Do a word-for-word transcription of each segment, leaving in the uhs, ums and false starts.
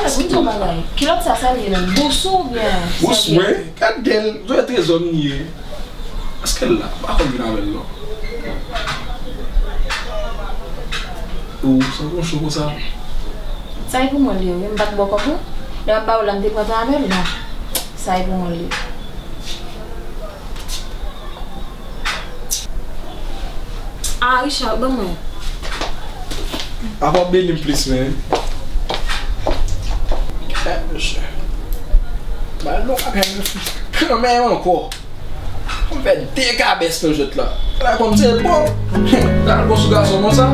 Ou di yon bagay, kilòt sa sa l ye menm? Bous ou oubyen sèvyèt? Bous mwen, gade l, jwè trezò m li ye. Èske l la? M pa konn vin avè l non. Ou santi w cho konsa? Sa e pou mwen li ye wi, m pa t ba w kòb ou? Lè m ap ba w la, m te pran tan avè l, bon. Sa e pou mwen li ye. Ah, Richard, ban mwen. Apa w ap beni m plis, men. Eh, mesye. Ba l non, apa l kanmenm ankò. Fè de kabès nan jwèt la. La kòm se bon. Dal bon sou gason konsa.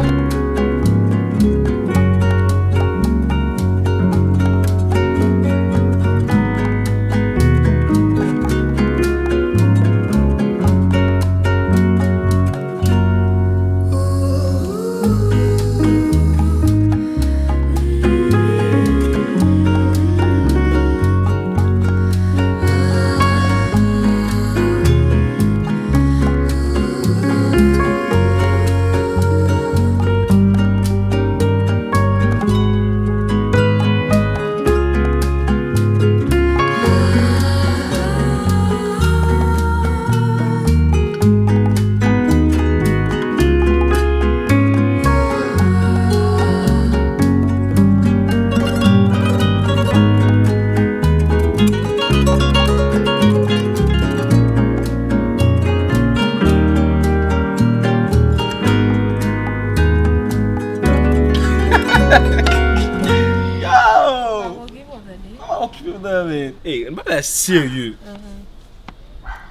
Yo! Pa okipe w tande. Pa okipe w tande, men. Ey, ann pa fè serye.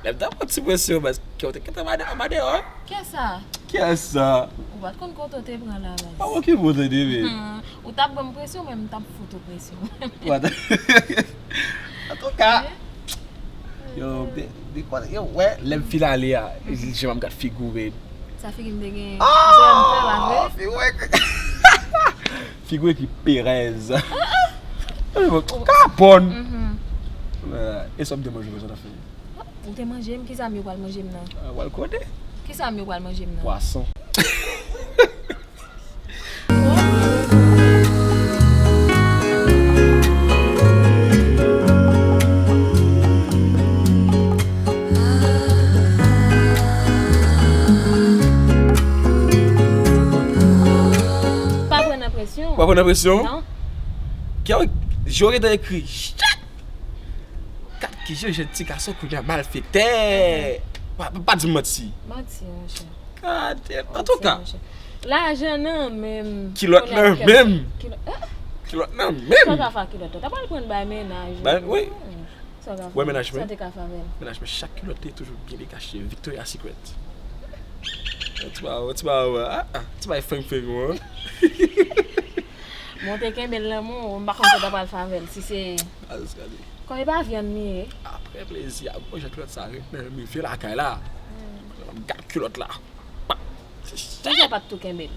Lè m t ap pran ti presyon, baz, kè w te gentan anba de-, anba deyò, wi. Kiyès sa? Kiyès sa? Ou pa t konn kote w te pran la, baz. Pa okipe w tande, men. Hmm, ou t ap ban m presyon, men m t ap fout ou presyon. What? Antouka, yo, de, de, yo, wè, lè m fin ale a, jan m ap gad figi w, men. Sa figi m te gen. Ah! Figi w ki perèz. Kapòn. Mhm. E sa w te manje konsa nan figi? Ou te manje m, kisa m yo pral manje m nan? Ah, w al kote? Kisa m yo pral manje m nan? Pwason. Pa pran nan presyon. Pa pran nan presyon? Non. Kè w, je w gentan ekri. Shit! Gad ki jan jèn ti gason kounye a malfektè. Pa, pa, pa di m manti. Manti, monchè. Gade, antouka. Lajan nan men m. Kilòt nan men m. Kilòt, ah! Kilòt nan men m. Sa w ka fè ak kilòt la? Ou ta pral pran l bay mennaj ou. Bay, wi. Hmm. Sa w ka fè? Wè mennaj mwen. Sa w te ka fè avè l? Mennaj mwen, chak kilòt li toujou byen dekache. Victoria's Secret. Ti ba, ti ba, ah, ah, ti ba feng feng, wi. Bon, te kenbe l nan men w, m pa konn sa w ta pral fè avè l. Si se. A jis gade. Kòm e pa vyann li ye. Apre plezi a, gwo jan kilòt sa ret nan men m rive lakay la. Hmm. Gad kilòt la. Kisa pa t tou kenbe l?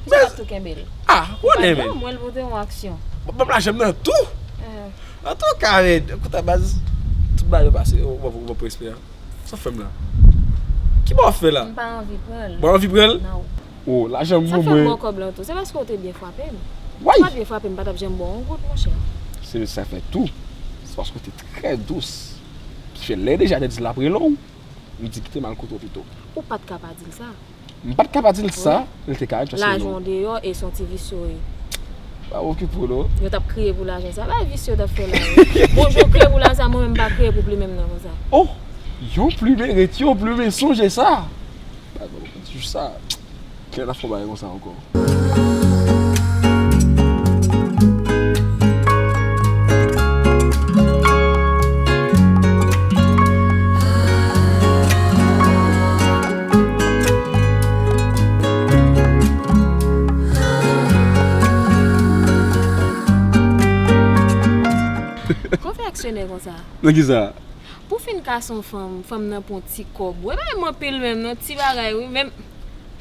Kisa pa t tou kenbe l? Ah, ou konnen men. Ban mwen l pou te yon aksyon. Ban m lajan m nan tou. Eh. Antouka, men, koute baz, tout bagay yo pase, ou, ou, ou, ou respè a. Sa w fè m la? Ki bò w fè la? M pa anvi pran l. Ou anvi pran l? Non. Oh, lajan m pou mwen. Sa fè m ba w kòb lan tou. Se paske w te byen frape m. Way! Ou pa t byen frape m, m pa t ap janm ba w yon goud, monchè. Se sa fè tou. Se paske w te trè dous. Ki fè lè deja te di l ap rele w, li di kite m al kote w pito. Ou pa t ka pa di l sa. M pa t ka pa di l sa, li te ka ret chase non. Lajan w deyò e se yon ti visye w ye. Pa okipe w non. Yo t ap kriye pou lajan sa. Bay visye yo t ap fè la yo. Bon, jan w kriye pou lajan sa, mwen menm m pa kriye pou plimen m nan konsa. Oh! Yon plimen ret, yon plimen sonje sa. Bay bon, di sa. Kè la fò bay konsa ankò. Kòman w fè aksyonè konsa? Nan kisa? Pou fin kase yon fanm, fanm nan pran ti kòb. Ou e pa menm anpil menm, non, ti bagay, wi, menm.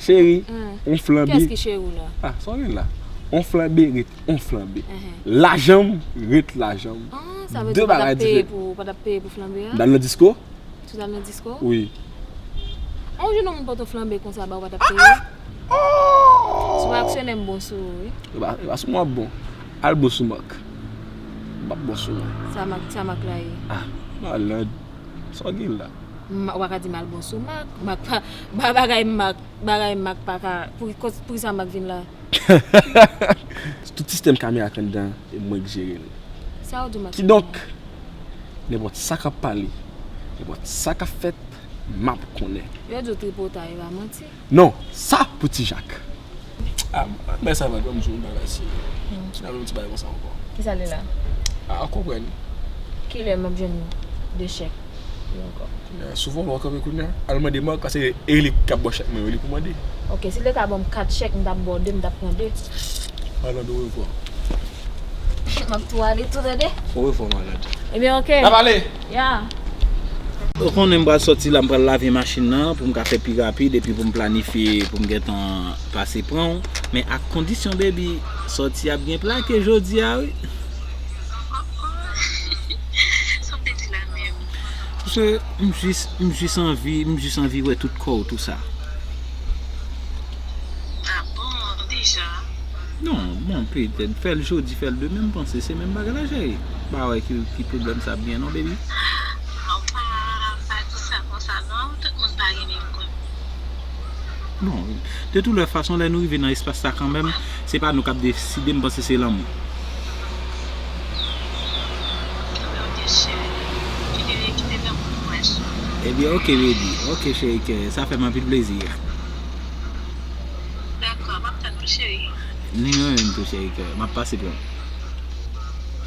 Cheri, yon flanbe. Kiyès ki cheri w la? Ah, sa w gen la? Yon flanbe ret yon flanbe. Lajan m ret lajan m. Ah, sa vle di ou pa t ap peye pou, ou pa t ap peye pou flanbe a? M t al nan disko. Ou t al nan disko? Wi. Yon jou nan moun pote w flanbe konsa ba ou pa t ap peye? Si w pa aksyonè m bon sou ou, wi. E pa, e pa sou mwen w ap bon. Al bon sou Mak. M p ap bon sou mwen. Sa Mak, sa Mak la ye? Ah, malad. Sa w gen la? Ma, w pa ka di m al bon sou Mak. Mak pa, ba, bagay Mak, bagay Mak pa ka, pou, pou ki sa Mak vin la? Tout sistèm kamera k anndan, e mwen k jere l. Sa w di Mak? Kidonk, nenpòt sa k ap pale, nenpòt sa k ap fèt, m ap konnen. Yo di w tripotay, e pa manti. Non, sa pou Ti Jak. Ah, mè sa va, ban m di w yon bagay serye. N ap yon ti bagay konsa ankò. Kisa l ye la? Ah, ou konprann. Kilè m ap jwenn de chèk yo ankò? Kounya, souvan w ap kanpe kounya. Al mande Mak, paske e li k ap ba w chèk mwen yo, li pou mande. Ok, si l te ka ban m kat chèk, m t ap ba w de, m t ap pran de. Malad, orevwa. M ap tou ale tou, tande. Orevwa, malad. Ebyen, ok. N ap ale! Ya. Ou konnen m pral sòti la, m pral lave machin nan pou m ka fè pi rapid epi pou m planifye pou m gentan pase pran w. Men ak kondisyon, baby, sòti ap gen plake jodi a, wi. Sa w vle di la menm? Paske m jis, m jis anvi, m jis anvi wè tout kò w, tou sa. Ah bon, deja? Non, bon, petèt, fè l jodi, fè l demen, m panse se menm bagay la, cheri. Pa wè ki, ki pwoblèm sa ap gen non, baby. Non, pa, pa di sa konsa non, tout moun pa gen menm gout. Bon, de tout lè fason, lè nou rive nan espas sa kanmenm, se pa nou k ap deside, m panse se lanmou. Ebyen, ok, baby. Ok, cheri kè. Sa fè m anpil plezi. Dakò, m ap tann ou, cheri. Ni mwen menm tou, cheri kè. M ap pase pran w.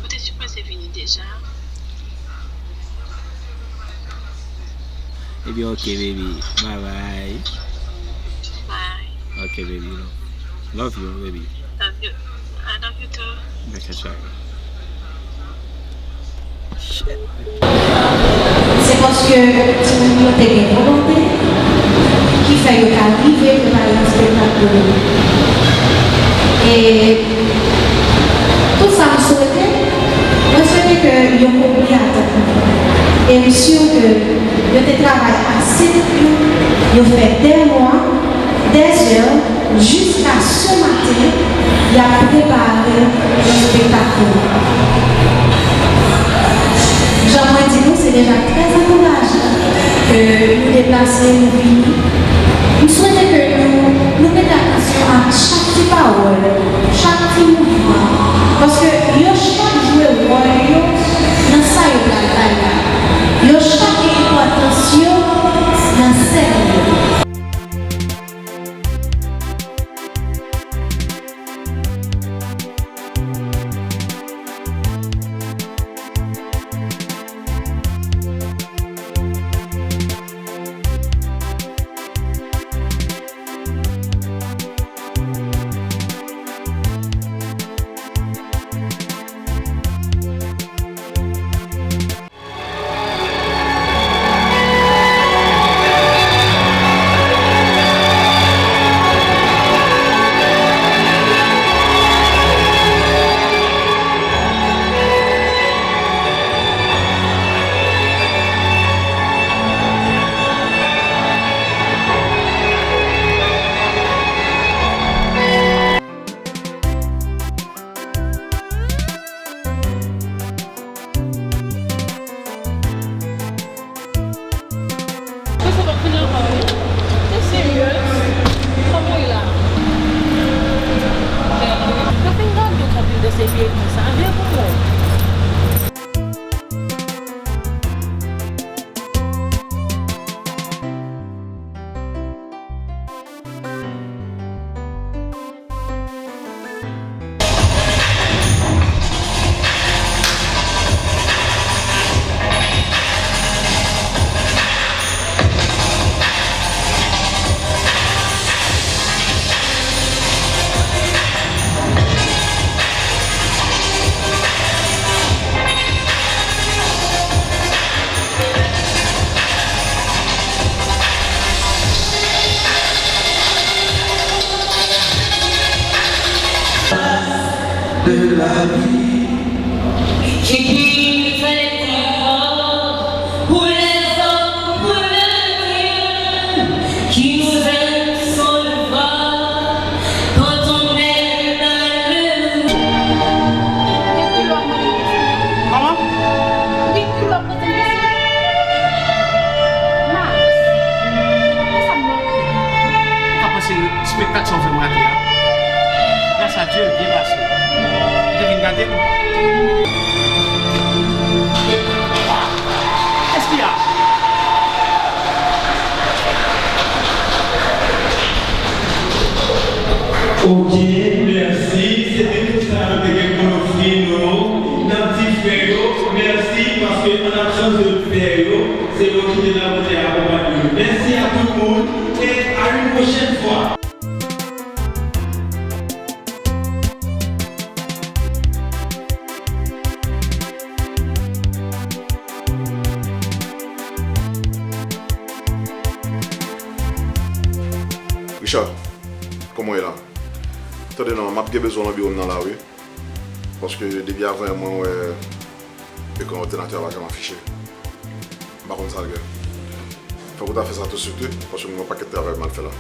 Ou te sipoze vini deja. Ebyen, ok, baby. Bye bye. Bye. Ok, baby. Love, love you, baby. Love you. I love you too. Ok, ciao. Shit. Se paske timoun yo te gen volonte ki fè yo ta rive prepare yon espektak pou nou. E tout sa m swete, mwen swete ke yo konpli atant mwen. E m si ke yo te travay ase pou yo fè dè mwa, dè zè, jiska se maten, y ap prepare yon espektak pou nou. Jan mwen di nou, se deja trè ankourajan ke nou deplase, nou vini. M swete ke nou, nou mete atansyon ak chak ti pawòl, chak ti mouvman, paske yo chak jwe wòl yo nan sa yo pral bay la. Yo chak gen enpòtans yo nan sèn yo. Mesye, pa fini ankò, wi. Ou serye? Kòman w ye la? Sa fin gade w konpil de se vye konsa. Vye pou mwen. De la vie. Qui fait pour les hommes, pour le Dieu qui nous aime sans le voir, quand on est malheureux. Adye, l byen pase. Ou te vin gate m? Kès ki a? Ok, mèsi. Se te tout sa nou te gen pou nou ofri nou. N ap di frè yo mèsi paske an absans de frè yo, se yo ki te la pou te akonpanye nou. Mèsi a tout moun e a yon pwochèn fwa. Richard, kòman w ye la? Tande non, m ap gen bezwen w nan biwo m nan la, wi. Paske depi avan yè mwen wè ekran òdinatè a pa janm afiche. M pa konn sa l gen. Fòk ou ta fè sa tousuit, wi, paske m gen yon pakèt travay m al fè la.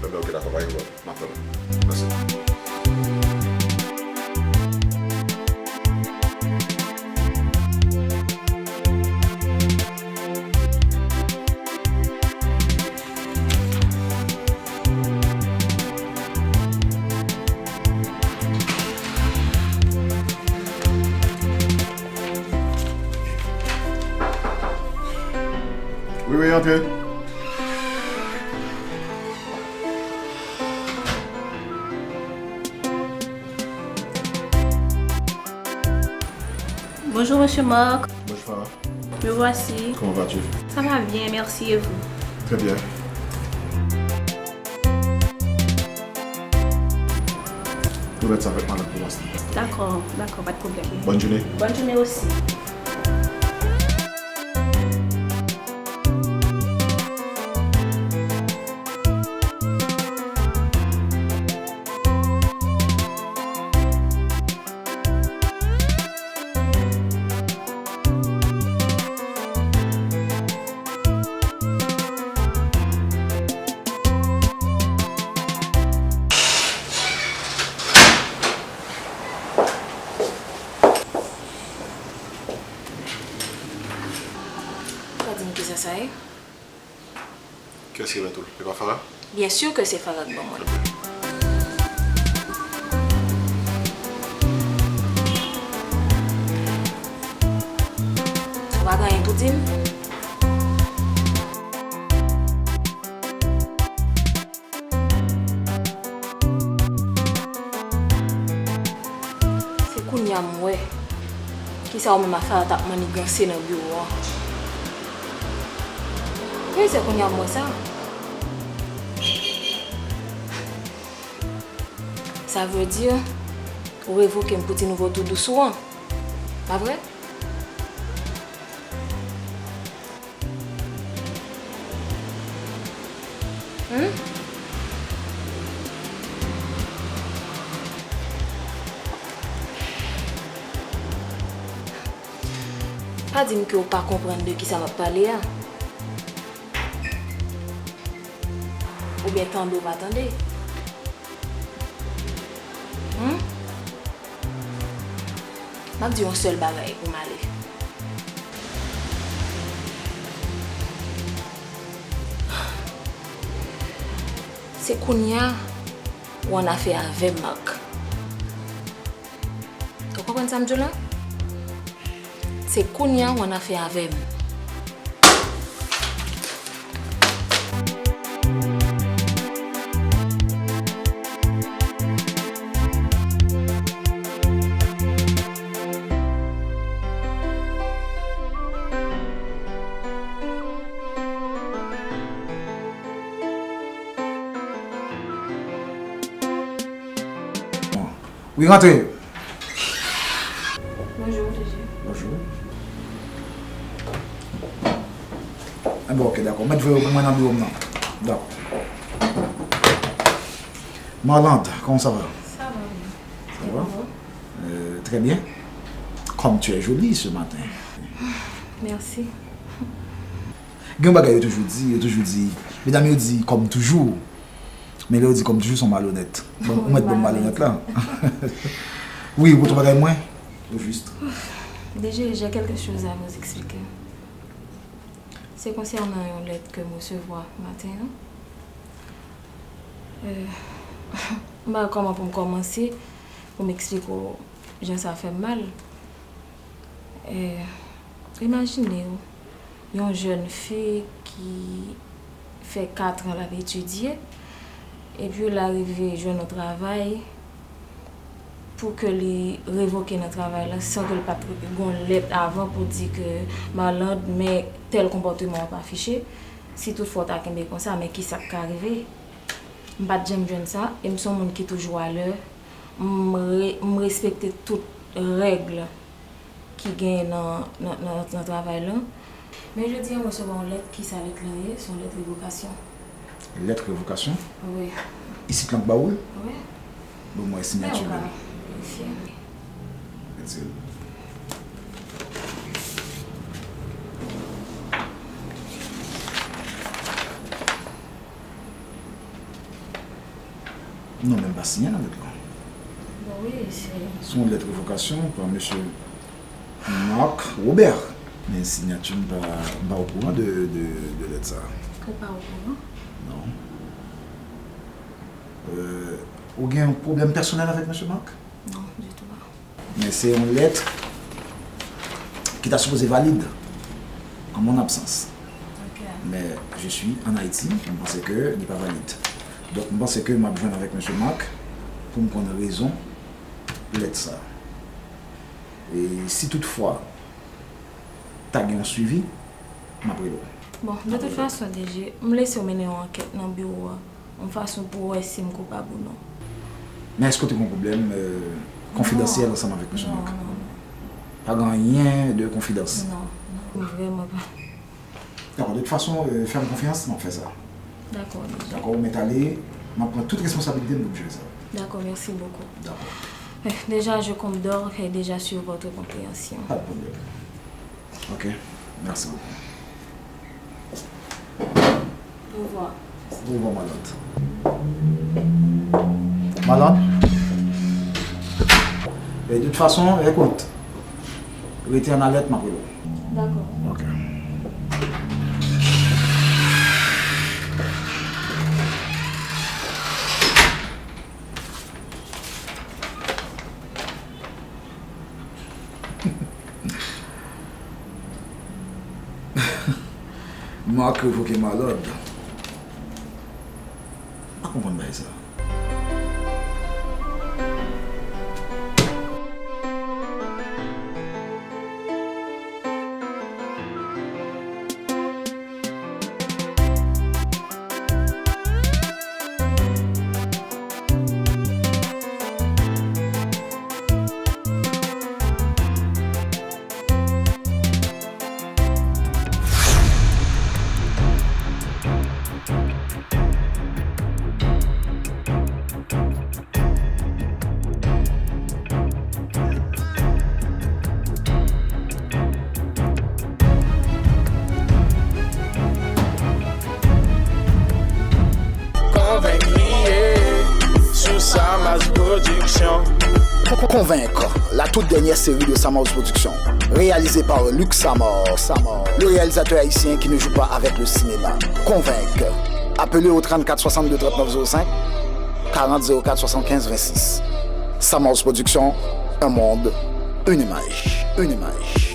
Enben, ok, dakò, pa gen pwoblèm. M ap tann ou. Mèsi. Wi, wi, antre. Bonjour, Monsieur Marc. Bonjour, Farah. Me voici. Comment vas-tu? Ça va bien, merci, et vous? Très bien. Pou lèt sa avèk madanm pou mwen. Dakò, dakò, pa de pwoblèm. Bonne journée. Bonne journée aussi. Ou ka di m kisa sa ye? Kiyès ki remèt ou l? E pa Farah? Byen si ke se Farah k ban mwen l. Ou pa gen anyen pou di m? Se kounye a m wè kisa ou menm ak Farah t ap maniganse nan biwo a. Wi, se kounye a m wè sa. Sa vle di, ou revoke m pou ti nouvo tou dous ou an. Pa vre? Hmm? Pa di m ke w pa konprann de kisa m ap pale a. Oubyen tande w pa tande. Hmm? M ap di yon sèl bagay pou m ale. Se kounye a ou annafè avè m, Marc. Ou konprann sa m di w la? Se kounye a ou annafè avè m. Wi, rantre. Bonjou, Jiji. Bonjou. Enben, ok, dakò. Mèt voye w pou mwen nan biwo m nan. Dakò. Marlande, comment ça va? Ça va bien. Ça va? Et vous? Euh, très bien. Comme tu es jolie ce matin. Merci. Gen yon bagay yo toujou di, yo toujou di, medam yo di, comme toujours. Men lè yo di comme toujours, se yon malonèt. Bon, ou mèt ban m malonèt la. Wi, ou pot yon bagay mwen? Au juste. Désolé, j'ai quelque chose à vous expliquer. C'est concernant une lettre que je reçois matin, hein. Euh, M pa wè kòman pou m kòmanse, pou m eksplike w jan sa fè m mal. Eh, imajine w, yon jèn fi ki fè kat an l ap etidye, epi l arive jwenn yon travay, pou ke li revoke nan travay la san ke l pa t gen yon lèt avan pou di ke Marlande, men tèl konpòteman w ap afiche. Si toutfwa w ta kenbe konsa, men kisa k ka rive? M pa t janm jwenn sa, e m se yon moun ki toujou alè. M re-, m respekte tout règ ki genyen nan, nan, nan, nan travay lan. Men jodi a, m resevwa yon lèt. Kisa lèt lan ye? Se yon lèt revokasyon. Lèt revokasyon? Wi. Isit lan k ba ou l? Wi. Ban mwen siyati li. Men ou ka verifye. Mèsi. Non, men m pa siyen nan lèt lan. Bon, wi, se. Se yon lèt revokasyon pa mesye Marc Robert. Men siyati m pa, m pa okouran de, de, de lèt sa a. Ou pa okouran? Non. Euh, ou gen yon pwoblèm pèsonèl avèk mesye Marc? Non, ditou pa. Men se yon lèt ki ta sipoze valid an mon absans. Ok. Men je suis en Haïti, m panse ke li pa valid. Donk, m panse ke m ap jwenn avèk mesye Marc pou m konn rezon lèt sa. E si toutfwa ta gen yon swivi, m ap rele w. Bon, de tout fason, D G, m lese w mennen yon ankèt nan biwo a, yon fason pou w wè si m koupab ou non. Men èske w te gen yon pwoblèm, euh, konfidansyèl ansanm avèk mesye Marc? Non, non, non. Pa gen anyen de konfidans? Non, non, vrèman pa. Dakò, de tout fason, euh, fè m konfyans, m ap fè sa. Dakò, D G. Dakò, ou mèt ale, m ap pran tout responsabilite m pou m jere sa. D'accord, merci beaucoup. D'accord. Eh, déjà, je compte d'or et déjà sur votre compréhension. Pas de problème. Ok, merci beaucoup. Au revoir. Au revoir, Marlande. Marlande? E de tout fason, ekout, rete an alèt, m ap rele w. D'accord. Ok. Marc revoke Marlande. M pa konprann bagay sa. Konvenk li ye sou Samars Production. Convaincre, la toute dernière série de Samars Production, réalisée par Luc Samars, Samars, le réalisateur haïtien qui ne joue pas avec le cinéma. Convaincre. Appelez au trente-quatre soixante-deux trente-neuf zéro cinq, quarante zéro quatre soixante-quinze vingt-six. Samars Production, un monde, une image, une image.